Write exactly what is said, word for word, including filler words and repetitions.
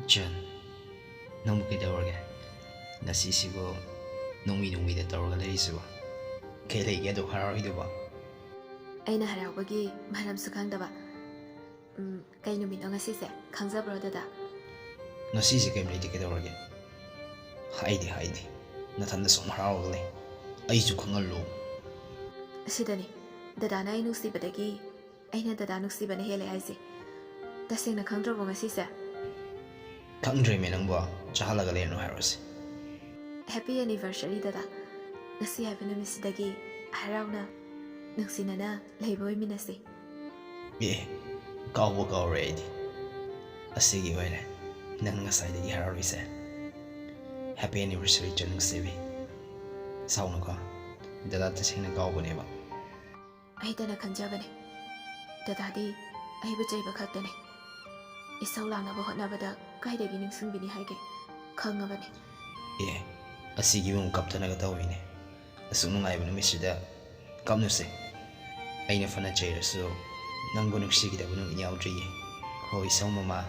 ꯆꯟ, ꯅꯪꯕꯨ ꯀꯩꯗꯧꯔꯒꯦ? ꯉꯁꯤꯁꯤꯕꯨ ꯅꯣꯡꯃꯤ ꯅꯣꯡꯃꯤꯗ ꯇꯧꯔꯒ ꯂꯩꯔꯤꯁꯤꯕꯣ? ꯀꯩ ꯂꯩꯒꯦ ꯑꯗꯨꯛ ꯍꯔꯥꯎꯔꯤꯗꯨꯕꯣ? ꯑꯩꯅ ꯍꯔꯥꯎꯕꯒꯤ ꯃꯔꯝꯁꯨ ꯈꯪꯗꯕ꯫ ꯎꯝ, ꯀꯩ ꯅꯨꯃꯤꯠꯅꯣ ꯉꯁꯤꯁꯦ? ꯈꯪꯖꯕ꯭ꯔꯣ, ꯗꯗꯥ? ꯉꯁꯤꯁꯦ ꯀꯩꯝ ꯂꯩꯇꯦ, ꯀꯩꯗꯧꯔꯒꯦ? ꯍꯥꯏꯗꯤ ꯍꯥꯏꯗꯤ, ꯅꯊꯟꯗ ꯁꯨꯝ ꯍꯔꯥꯎꯔꯒ ꯂꯩ꯫ ꯑꯩꯁꯨ ꯈꯪꯍꯜꯂꯨ꯫ ꯑꯁꯤꯗꯅꯤ, ꯗꯗꯥꯅ ꯑꯩ ꯅꯨꯡꯁꯤꯕꯗꯒꯤ ꯑꯩꯅ ꯗꯗꯥ ꯅꯨꯡꯁꯤꯕꯅ ꯍꯦꯜꯂꯦ ꯍꯥꯏꯁꯦ꯫ ꯇꯁꯦꯡꯅ ꯈꯪꯗ꯭ꯔꯕꯣ ꯉꯁꯤꯁꯦ? ꯈꯪꯗ꯭ꯔꯦꯃꯦ, ꯅꯪꯕꯣ꯫ ꯆꯥꯍꯜꯂꯒ ꯂꯩꯔꯅꯨ ꯍꯥꯏꯔꯣꯁꯦ꯫ Happy anniversary, ꯗꯗꯥ꯫ ꯉꯁꯤ ꯍꯥꯏꯕ ꯅꯨꯃꯤꯠꯁꯤꯗꯒꯤ ꯍꯔꯥꯎꯅ, ꯅꯨꯡꯁꯤꯅꯅ ꯂꯩꯕ ꯑꯣꯏꯃꯤꯟꯅꯁꯤ꯫ ꯑꯦ, ꯀꯥꯎꯕ ꯀꯥꯎꯔꯦ ꯑꯩꯗꯤ꯫ ꯑꯁꯤꯒꯤ ꯑꯣꯏꯔꯦ ꯅꯪ ꯉꯁꯥꯏꯗꯒꯤ ꯍꯔꯥꯎꯔꯤꯁꯦ꯫ Happy anniversary, ꯆꯟ ꯅꯨꯡꯁꯤꯕꯤ꯫ ꯁꯥꯎꯅꯨꯀꯣ, ꯗꯗꯥ ꯇꯁꯦꯡꯅ ꯀꯥꯎꯕꯅꯦꯕ꯫ ꯑꯩꯇꯅ ꯈꯟꯖꯕꯅꯦ꯫ ꯗꯗꯥꯗꯤ ꯑꯩꯕꯨ ꯆꯩꯕ ꯈꯛꯇꯅꯦ꯫ ꯏꯁꯧ ꯂꯥꯡꯅꯕ ꯍꯣꯠꯅꯕꯗ ꯀꯥꯏꯗꯒꯤ ꯅꯤꯡꯁꯤꯡꯕꯤꯅꯤ ꯍꯥꯏꯒꯦ? ꯈꯪꯉꯕꯅꯦ꯫ ꯑꯦ, ꯑꯁꯤꯒꯤ ꯑꯃꯨꯛ ꯀꯞꯊꯅꯒ ꯇꯧꯔꯤꯅꯦ꯫ ꯑꯁꯨꯛ ꯅꯨꯡꯉꯥꯏꯕ ꯅꯨꯃꯤꯠꯁꯤꯗ ꯀꯞꯅꯨꯁꯦ꯫ ꯑꯩꯅ ꯐꯅ ꯆꯩꯔꯁꯨ ꯅꯪꯕꯨ ꯅꯨꯡꯁꯤꯈꯤꯗꯕ ꯅꯨꯃꯤꯠ ꯌꯥꯎꯗ꯭ꯔꯤꯌꯦ꯫ ꯍꯣꯏ, ꯏꯁꯧ ꯃꯃꯥ,